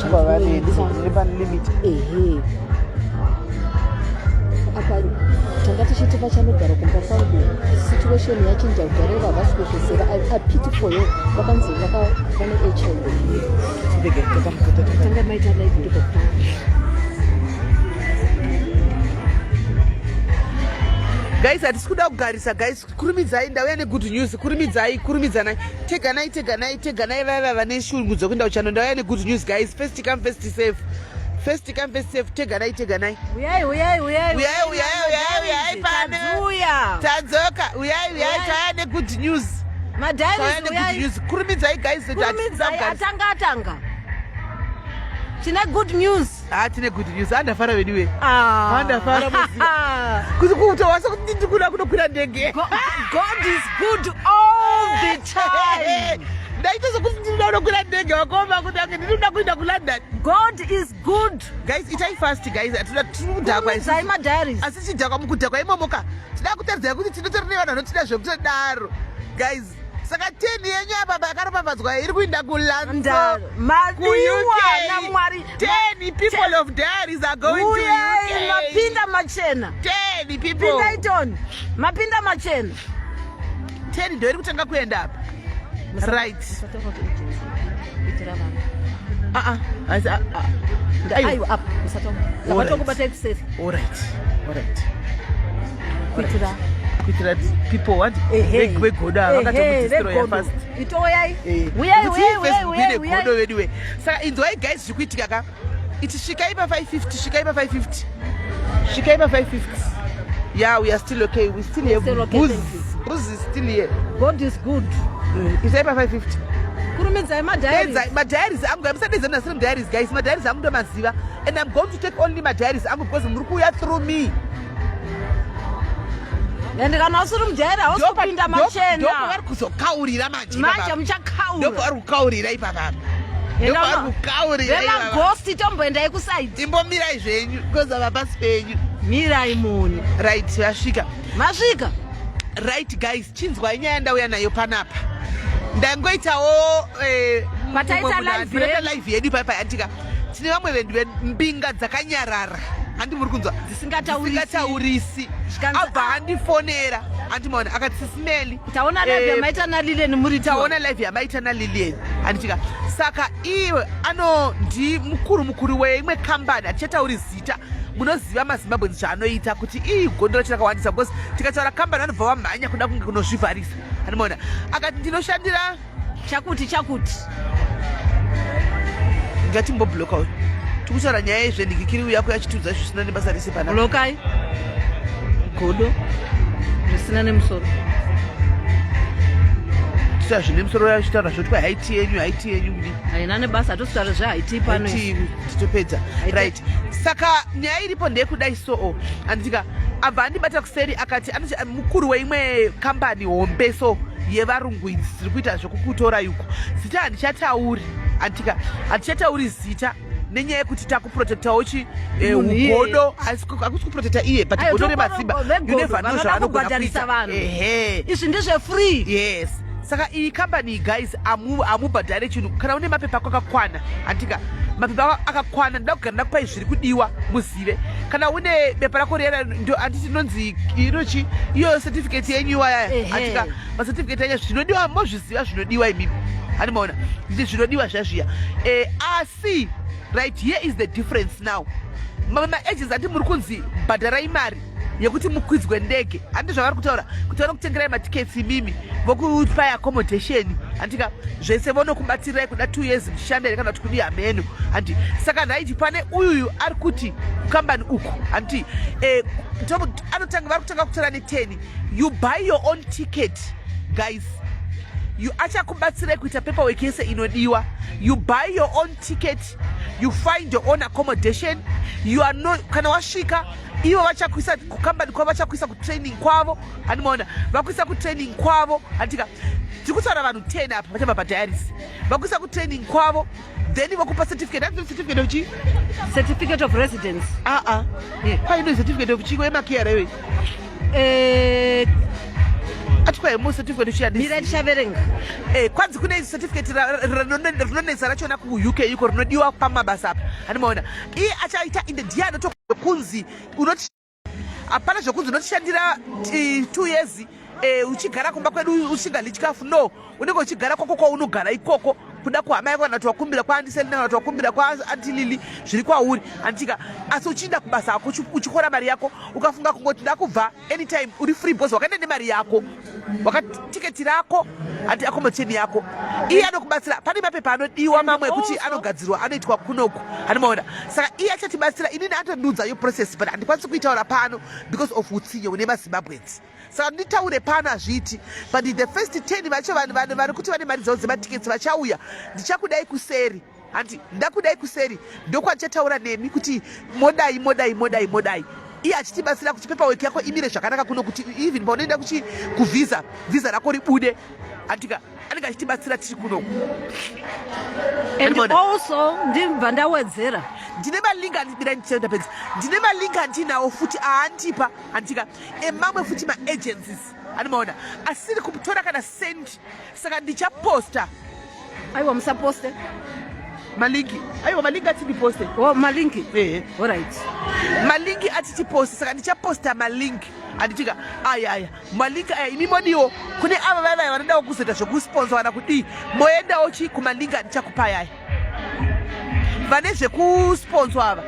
Tibva limit. Ehe, apa tanga tichiti vachanogara kumba kwangu, situation yachinja, kugarira havasi kuzviziva. I pity for you. Vakanzi vane HIV. Tanga maita live, ndiko. Guys, hatisi kuda kugarisa. Guys, kurumidzai, ndauya negood news. Kurumidzai, kurumidzanai, teganai, teganai, teganai. Vaiva vane shungu dzokuenda kuchando, ndauya negood news, guys. First come, first serve. First come, first serve. Teganai, teganai. Uyai, uyai, uyai. Uyai, uyai, uyai, uyai pano. Tadzuya. Tadzoka. Uyai, uyai. Tauya negood news. Tauya Madiaries. negood Uyai. news. Kurumidzai, guys. Kurumidzai, atanga atanga, tine good news. Ha, tine good news. Andafara veduwe. Ah. Andafara, muziva. Kuti kutowasa kuti ndikuda kunokwira ndege. God is good all the time. Ndaita sekuti ndinoda kunokwira ndege, wakoma, kuti ange ndinoda kuenda kuLondon. God is good. Guys, itai fast, guys. Hatinoda, tiri kudhakwa. Kurumidzai madiaries. Asi chidhakwa, mukudhakwa imomoka, tida kutaridzai kuti tinotori nevanhu vanotida zvekutodaro, guys. Saka 10 yenyu apa yakaropafadzwa iri kuinda kuLanzo. Madiwa naMwari. 10 people of diaries are going to Uyai. UK. Mapinda machena. 10 people. Pindai toni, mapinda machena. 10 ndo iri kutanga kuenda apa, right? Musataura kuti agency, itira vanhu. Ah, ah, ah, ah. Aiwa. Aiwa, apa musataura. Ndakatokubatai kuseri. Alright. Kuitira Kuitira people what? Ehe. Vegodo ava vakatomudestroya Vegodo. fast. Itoyai. Uyai, uyai, uyai, uyai. Godo Uyai. veduwe. Saka inzwai, guys, zviri kuitika ka. Iti svikai pa550, svikai pa550, svikai pa550. Yeah, we are still okay. We still have Still okay, booze. Thank you. Booze is still here. God is good. Isai pa550. Kurumidzai madiaries. Edza madiaries angu. Musadedza munasiri mudiaries, guys. Madiaries angu ndomaziva, and I'm going to take only madiaries angu because muri kuuya through me. And kana usiri mudiary, hausi kupinda machena. Ndopavari kuzokaurira manje. Manje Ipapapa. muchakaura. Ndopavari kukaurira ipapapa, ndopavari kukaurira ipapapa. Vemaghost, tomboendai kuside. Imbomirai zvenyu because ava pasi penyu. Mirai muni. Right, vasvika. Masvika. Right, guys, chinzwai nyaya ndauya nayo panapa. Ndangoitawo Pataita mumwe munhu live pataita yedu. Live yedu paipai, andika tine vamwe vendu vembinga dzakanyarara, handi muri kunzwa? Dzisingataurisi. Dzisingataurisi. Zvikanzi, Abva andifonera, andimaona, akati, "Sisimeli, Taona live yamaita naLilian muri taona live yamaita naLilian," handitika? Saka iwe ano ndi mukuru mukuru weimwe kambani, hatichatauri zita. Munoziva maZimbabweans zvaanoita, kuti ii gondo racho rakawandisa, because tikataura kambani vanobva vamhanya kuda kunge kunozvivharisa, handimaona? Akati, "Ndinoshandira Chakuti chakuti." Ngatimbobloka uyu, tikutaura nyaya yezvenhikikiri yako yachitudza zvisina nebasa rese panapa. Blokai godo zvisina nemusoro. Tita zvine musoro, yachitaura zvoti kwa haiti yenyu, haiti yenyu kudii? Haina nebasa, hatositaura zvehaiti pano. Haiti, titopedza. Right, saka nyaya iripo ndeyekudai soo, anditika abva andibata kuseri, akati anoti mukuru weimwe kambani hombe so yevarungu idzi dziri kuita zvekukutora uko. Zita handichatauri, anditika handichatauri zita nenyaya yekuti takuprotectawo chi Munhu iyeye. ugodo. Hakusi kuprotecta iye, but Ayo, godo tokoro- remaZimba, vegodo, you never know vanoda zvavanogona kubhadharisa kuita. vanhu. Ehe. Izvi ndezvefree. Yes, saka iyi kambani, guys, hamubhadhare chinhu kana une mapepa ako akakwana, handika? Mapepa ako akakwana, ndoda kugara ndakupai zviri kudiwa muzive. Kana une bepa rako riyana, ndo handiti inonzi inochi iyo certificate yenyu iwayaya? Ehe. Handika macertificate anya zvinodiwa, mozviziva zvinodiwa imimi, handimaona nditi zvinodiwa zvazviya. Asi right here is the difference now. Mamwe maagents ati muri kunzi bhadharai mari yekuti mukwidzwe ndege, handi zvavari kutaura kuti vanokutengerai matickets imimi, vokupai accommodation, handika? Zvese vonokubatsirirai kuda 2 years muchishanda here kana kuti kudii, hameno, handi? Saka nhaiti pane uyuyu ari kuti kukambani uku, handiti anotanga, vari kutanga kutora ne10. You buy your own ticket, guys. You achakubatsirai kuita paperwork yese inodiwa. You buy your own ticket, you find your own accommodation. You are not, kana wasvika ivo vachakuisa kukambani kwavo, vachakuisa kutraining kwavo, handimaona? Vakuisa kutraining kwavo, handika? Tiri kutaura vanhu 10 apa vachabva padiaries. Vakuisa kutraining kwavo, then vokupa certificate. Hanzi certificate of chii? Certificate of residence. Aa. Yeah. Kwaino certificate of chii yemakera iwe? Ati kwai mu certificate uchiyandisa. Mira tichaverenga. Eh, kwanzi kune certificate rinonetsa rachona kuUK iko rinodiwa pamabasa apa. Handimaona. Iye achaita inde ndiye anotokunzi unoti hapana zvekunzi unotishandira 2 years eh, uchigara kumba kwedu usingadyi chikafu no unenge uchigara kwako kwaunogara ikoko kuda kuhama yako kana kuti wakumbira kwaandiselina kana kuti wakumbira kwaantilili zviri kwauri anditika asi uchiinda kubasa ako uchikora mari yako ukafunga kungoti ndakubva anytime uri free because wakaenda nemari yako wakatiketi rako handi accommodation yako iye anokubatsira pane mapepa anodiwa mamwe ekuti anogadzirwa anoitwa kunoku handimaona saka iye achatibatsira inini atondiudza yo process but handikwanisi kuitaura pano because of utsinye une mazimbabweans saka nditaure pano hazviiti but the first 10 vacho vanhu vari kuti vane mari dzavo dzematickets vachauya ndichakudai kuseri hanti ndakudai kuseri ndokwandichataura nemi kuti modai modai modai modai iye achitibatsira kuti paperwork yako imire zvakanaka kuno kuti even paunoenda kuchi kuvisa visa rako ribude hantika anenge achitibatsira tiri kunoku and also ndibva ndawedzera ndine malink andibira ndipedza ndine malink andinawo futi aandipa hantika emamwe futi maagencies andimaona asiri kutora kana cent saka ndichaposta aiwa musaposte malinki aiwa malinki ati ndiposte oh, malinki ehe alright malinki ati tiposte saka ndichaposta malinki anditika aya aya malinki aya imi modiwo kune ava vaya vaya vanodawo kuzoita zvekusponsa kana kudii moendawo chi kumalinki andichakupai aya vane zvekusponswa ava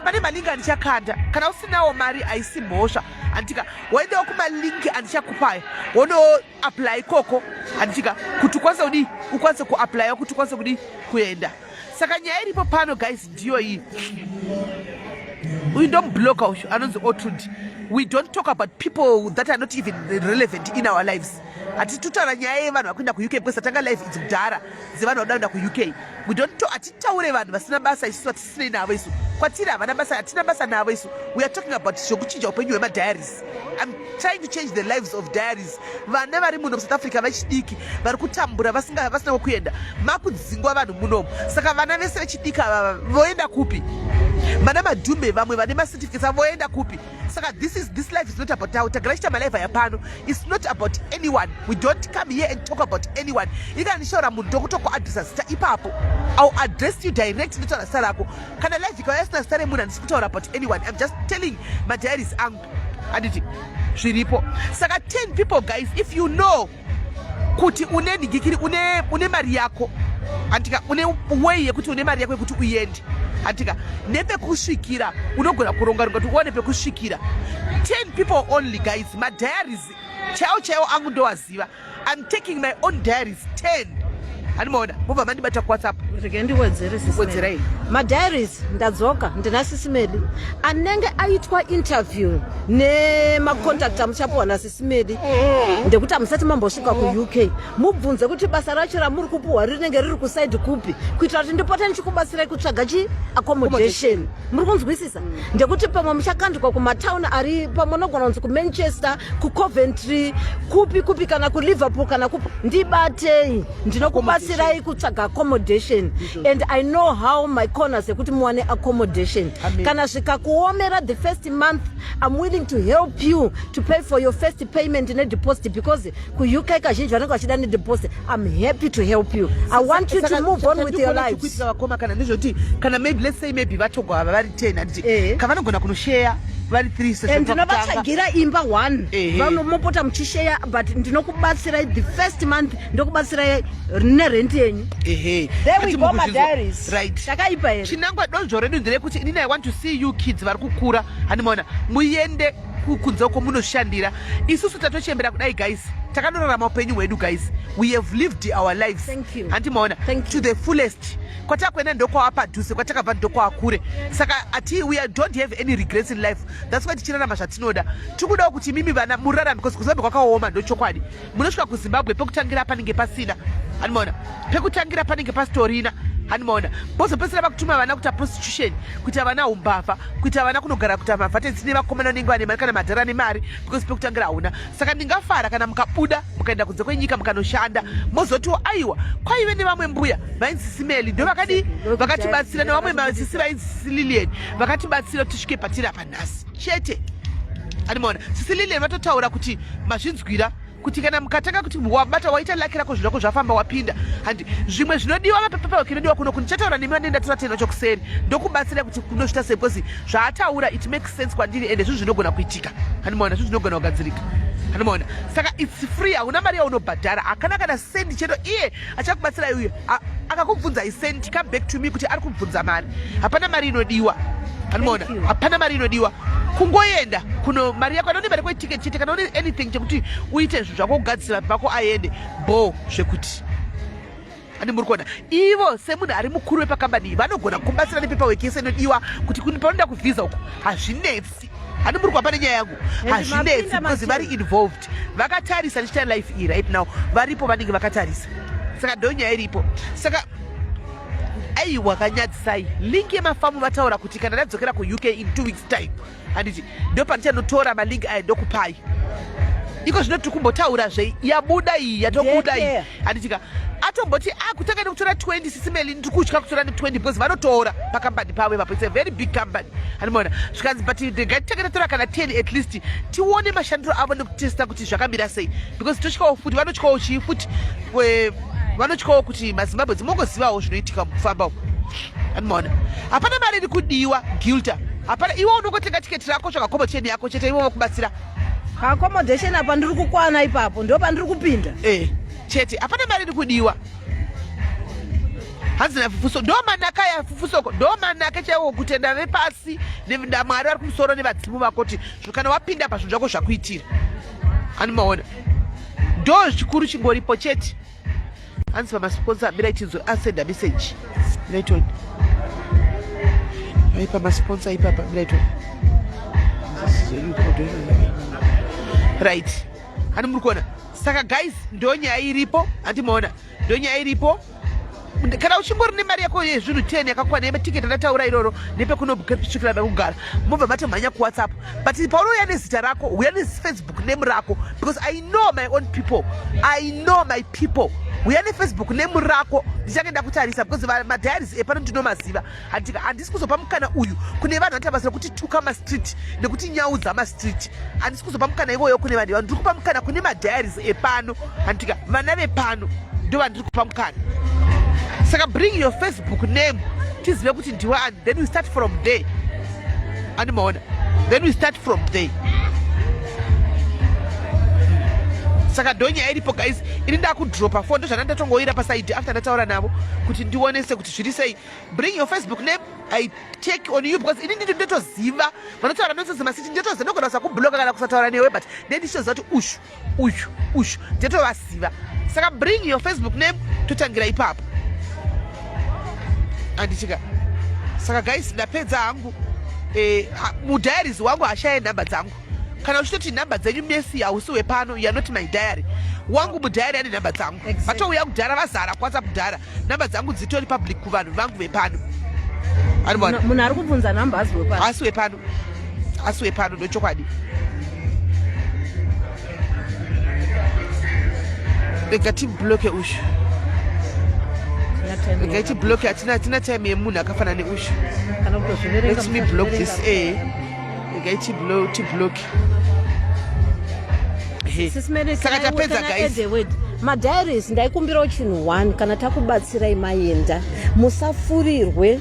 pane malinki andichakanda kana usinawo mari haisi mhosva anditika waendawo kumalinki andichakupaya wono apply ikoko handitika kuti ukwanise kudii ukwanise kuaplya kuti ukwanise kudii kuenda saka nyaya iripo pano guys ndiyo iyi uyu ndomubloka uyu anonzi otud we don't talk about people that are not even relevant in our lives hatitotaura nyaya yevanhu vakuenda kuuk because tatanga live idzi kudhara dzevanhu vanoda kuenda kuuk we don't talk hatitaure vanhu vasina basa isusu hatisinei navo isu kwatiri havana basa hatina basa navo isu we are talking about zvekuchinja upenyu hwemadiaries I'm trying to change the lives of diaries vana vari muno musouth africa vechidiki vari kutambura vasina kwekuenda makudzingwa vanhu munomu saka vana vese vechidiki ava voenda kupi vana madhumbe vamwe vane macertificates avo voenda kupi saka this is this life is not about our tagara chiita malife aya pano it's not about anyone we don't come here and talk about anyone ikana ndichitaura munhu ndokutokuadresa zita ipapo ill address you direct ndotaura zita rako kana life ikauya isina zita remunhu handisi kutaura about anyone i'm just telling madiaries angu handiti zviripo saka 10 people guys if you know kuti une nhingikiri une, une mari yako handika une way yekuti une mari yako yekuti uende handika nepekusvikira unogona kuronga ronga kuti uwane pekusvikira 10 people only guys madiaries chaiwo chaiwo angu ndowaziva I'm taking my own diaries 10 handimaona mobva mandibata kuwhatsapp rege ndiwedzere Wedzerai. madiaries ndadzoka ndina sisimedi anenge aitwa interview nemacontact amuchapiwa nasisimedi ndekuti hamusati mambosvika kuuk mubvunze kuti basa racho ramuri kupiwa rinenge riri kusaidi kupi kuitira kuti ndipote ndichikubatsirai kutsvaga chi accommodation muri kunzwisisa ndekuti pamwe muchakandikwa kumatown ari pamwe unogona kunzi kumanchester kucoventry kupi kupi kana kuliverpool kana kupi ndibatei ndinokubatsirai kutsvaga accommodation and I know how my corners ekuti muwane accommodation kana zvikakuomera the first month I'm willing to help you to pay for your first payment nedeposit because kuuk kazhinji vanenge vachida nedeposit I'm happy to help you I want you to move on with your lives kuitira vakoma kana ndezvekuti kana maybe let's say maybe vatogwa ava vari 10 handiti Eh. kavanogona kunosheya vari 3 sezvo And pakutanga. ndinovatsvagira imba one Ehe. vanomopota muchisheya but ndinokubatsirai the first month ndokubatsirai nerent yenyu ehe there we Ati go my mukuzvinzwa. diaries right takaipa here chinangwa donzvo redu nderekuti inini I want to see you kids vari kukura handimaona muende kunze uko munoshandira isusu tatochembera kudai guys takanorarama upenyu hwedu guys we have lived our lives Thank you. handimaona Thank to the fullest kwatakuenda ndokwava padhuze kwatakabva ndokwava kure saka ati we don't have any regrets in life that's why tichirarama zvatinoda tikudawo kuti mimi vana murarame because kuzimbabwe kwakaoma ndochokwadi munosvika kuzimbabwe pekutangira panenge pasina handimaona pekutangira panenge pasitorina handimaona pozopedzisira vakutuma vana kuita prostitution kuita vana umbavha kuita vana kunogara kuita mavhatensi nevakomana vanenge vane mari kana madhara nemari because pekutangira hauna saka ndingafara kana mukabuda mukaenda kunze kwenyika mukanoshanda mozotiwo aiwa kwaive nevamwe mbuya vainzi simeli ndo vakadii vakatibatsira nevamwe masisi vainzi sililian vakatibatsira kuti tisvike patiri apa nhasi chete andimaona sisi lilian vatotaura kuti mazvinzwira Kuti kana mukatanga kuti wabata, waita laki rako, zvinhu zvako zvafamba, wapinda, handi zvimwe zvinodiwa, mapaperwork inodiwa kuno. Kundichataura nemi vanenge ndatora teno chokuseri, ndokubatsira kuti kunozvita sei, because zvaataura, it makes sense kwandiri, ende zvinhu zvinogona kuitika, handimaona, zvinhu zvinogona kugadzirika, handimaona. Saka it's free, hauna mari yaunobhadhara, hakana kana sendi chero. Iye achakubatsirai uyo akakubvunza isendi, come back to me kuti ari kubvunza mari. Hapana mari inodiwa, handimaona, hapana mari inodiwa. Kungoenda kuno, mari yako anone mari kweticket chete. Kana une anything chekuti uite zvinhu zvako, kugadzisira pako, aende bo zvekuti andi muri kuona ivo semunhu ari mukuru wepakambani iyi, vanogona kubatsira nepaperwork yese inodiwa kuti panoda kuvhisa uku hazvinetsi. Handi muri kuva pane nyaya yangu? Hazvinetsi because vari involved, vakatarisa ndichita life iyi right now, varipo, vanenge vakatarisa. Saka ndo nyaya iripo. Saka aiwa, kanyadzisai link yemafamu. Vataura kuti kana ndadzokera kuUK in 2 weeks time, handiti, ndo pandichanotora malink aya ndokupai. Iko zvino tiri kumbotaurazve yabuda iyi, yatobuda iyi, handitika atomboti akutanga nekutora 20. Sisi Meli, ndiri kutya kutora ne20 because vanotora pakambani pavo ipapo. It's a very big company, handimaona. Zvikanzi, but ngatitange tatora kana 10 at least, tione mashandiro avo nekutesta kuti zvakamira sei, because totyawo futi, vanotyawo chii futi, vanotyawo kuti maZimbabwe dzimongozivawo zvinoitika mukufamba uku, handimaona. Hapana mari iri kudiwa, Gilta, hapana. Iwe unongotenga tiketi rako, tsvaka accommodation yako chete, iwe vakubatsira. Accommodation apa ndiri kukwana ipapo, ndo pandiri kupinda. Eh, chete, hapana mari iri kudiwa. Hanzi naFufuso, ndo manaka ya Fufusoko, ndo manaka chaiwo, kutenda vepasi neMwari vari kumusoro nevadzimu vako kuti kana wapinda pazvinhu zvako zvakuitira, handimaona. Ndo chikuru chingoripo chete. Hanzi pamasponsor, mirai tinzwe asenda message. Mirai ai pamasponsor ipapa, mirai toni. Right, hani muri kuona? Saka guys, ndo nyaya iripo, handimaona, ndo nyaya iripo. Kana uchingori nemari yako yezvinhu 10 yakakwana, yematiketi andataura iroro nepekunobukasvikira pekugara, mobva matomhanya kuWhatsApp. But paunouya nezita rako, uya neFacebook name rako, because I know my own people, I know my people. Uya neFacebook name rako, ndichange ndakutarisa, because madiaries epano ndinomaziva. Handisi kuzopa mukana uyu kune vanhu vanoita basa rekuti tuka mastreet nekuti nyaudza mastreet. Handisi kuzopa mukana iwoyo kune vanhu ivavo. Ndiri kupa mukana kune madiaries epano, handitika, vana vepano ndo vandiri kupa mukana. Saka bring your Facebook name, tizive kuti ndiwe ani, then we start from there, andimaona, then we start from there. Saka ndo nyaya iripo guys. Ini ndakudropa phone, ndozvana ndatongoira paside after ndataura navo kuti ndionese kuti zviri sei. Bring your Facebook name, I check on you, because ini ndito ndotoziva vanotaura nonsense masiti, ndotoziva. Ndogona kusakubloka kana kusataura newe, but then ndichitoziva kuti ushu, ushu, ushu, ndetovaziva. Saka bring your Facebook name, totangira ipapo, andichika. Saka guys, ndapedza hangu. Mudiaries wangu hashaye nhamba dzangu. Kana uchitoti nhamba dzenyu mesi, hausi wepano, you are not my diary. Wangu mudiary ane nhamba dzangu. Vatouya kudhara, vazara kwanza kudhara, nhamba dzangu dzitori public kuvanhu vangu vepano. Munhu ari kubvunza nhamba asi wepano. Asi wepano, asi wepano, ndochokwadi. Rega tibloke ushu, rega tibloke. Hatina time yemunhu akafanana neushu. Let me block this. A regai tibloke. Saka tapedza guys. Madiaries, ndaikumbirawo chinhu one. Kana takubatsirai maenda, musafurirwe,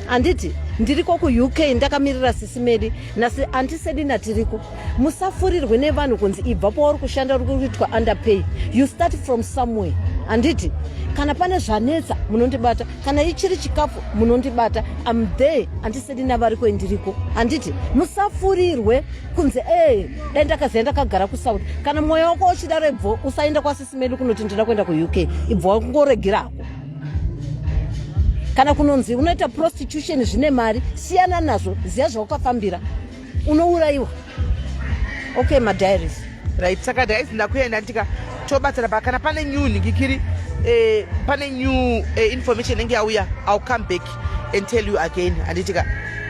handiti? Ndiriko kuUK, ndakamirira Sisi Medi nasi antisedina, tiriko. Musafurirwe nevanhu kunzi ibva pauri kushanda, uri kuitwa underpay. You start from somewhere, handiti? Kana pane zvanetsa munondibata, kana ichiri chikafu munondibata. Am there, antisedina variko, indiriko, handiti? Musafurirwe kunzi e dai ndakaziva ndakagara kuSouth. Kana mwoyo wako uchida rebvo, usaenda kwaSisi Medi kunoti ndinoda kuenda kuUK. Ibva wangoregerako. Kana kunonzi unoita prostitution zvine mari, siyana nazvo. Ziva zvawakafambira, unourayiwa. Okay, madiaries. Right, saka guys, ndakuenda ndika tobatsira pa kana pane new nhingikiri, pane new information inenge yauya, I'll come back and tell you again, handitika?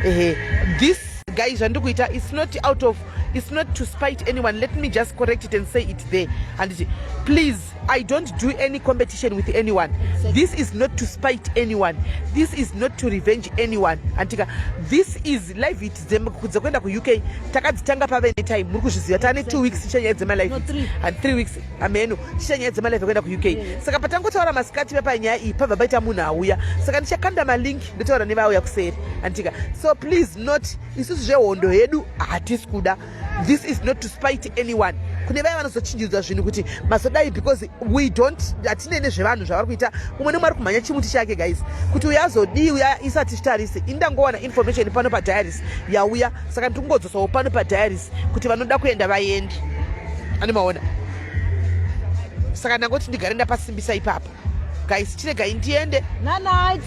Ehe, this guys, zvandiri kuita, it's not out of It's not to spite anyone. Let me just correct it and say it there. Handiti, please, I don't do any competition with anyone. This is not to spite anyone. This is not to revenge anyone. Antika, this is live it dzekuenda kuUK takadzitanga pave netime, muri kuzviziva, taane 2 weeks tichanyaya dzemalive. No, three. And 3 weeks ameno tichanyaya dzemalive ekuenda kuUK. Saka patangotaura masikati panyaya iyi, pabva paita munhu auya, saka ndichakanda malink, ndotaura nevauya kuseri, antika. So please, not isusu zvehondo hedu hatisi kuda. This is not to spite anyone. Kune vaya vanozochinjidzwa zvinhu kuti mazodai, because we don't, hatine nezvevanhu zvavari kuita. Umwe nemwe ari kumhanya chimuti chake, guys, kuti uyo azodii uya isati titarise. Indangowana information pano padiaries yauya, saka ndiri kungodzosawo pano padiaries kuti vanoda kuenda vaende, animaona. Saka ndangoti ndigare ndapasimbisa ipapo, guys. Chiregai ndiende. Nanight.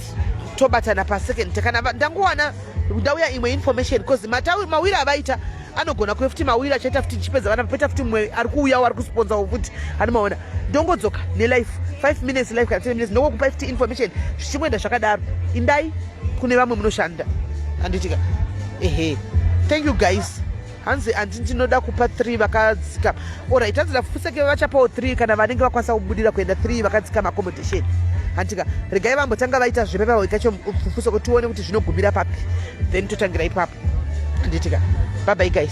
Tobatana pasecond kana ndangowana ndauya imwe information, because mawiri avaita anogona kuve futi mawiri achaita futi ndichipedza vana, paita futi mumwe ari kuuyawo ari kusponsawo futi, animaona. Ndongodzoka nelive 5 minutes live kana 10 minutes, ndongokupai futi information zvichingoenda zvakadaro. Indai kune vamwe munoshanda, handitika? Ehe, thank you, guys. Hanzi handi ndinoda kupa 3 vakadzika. Alright, hanzi nafuseke vachapawo 3 kana vanenge vakwanisa kubudira kuenda 3 vakadzika maaccommodation, handitika? Regai vambotanga vaita zvepaperwork yacho, fuseko, tione kuti zvinogumira papi, then totangira ipapo, handitika? Bye bye, guys.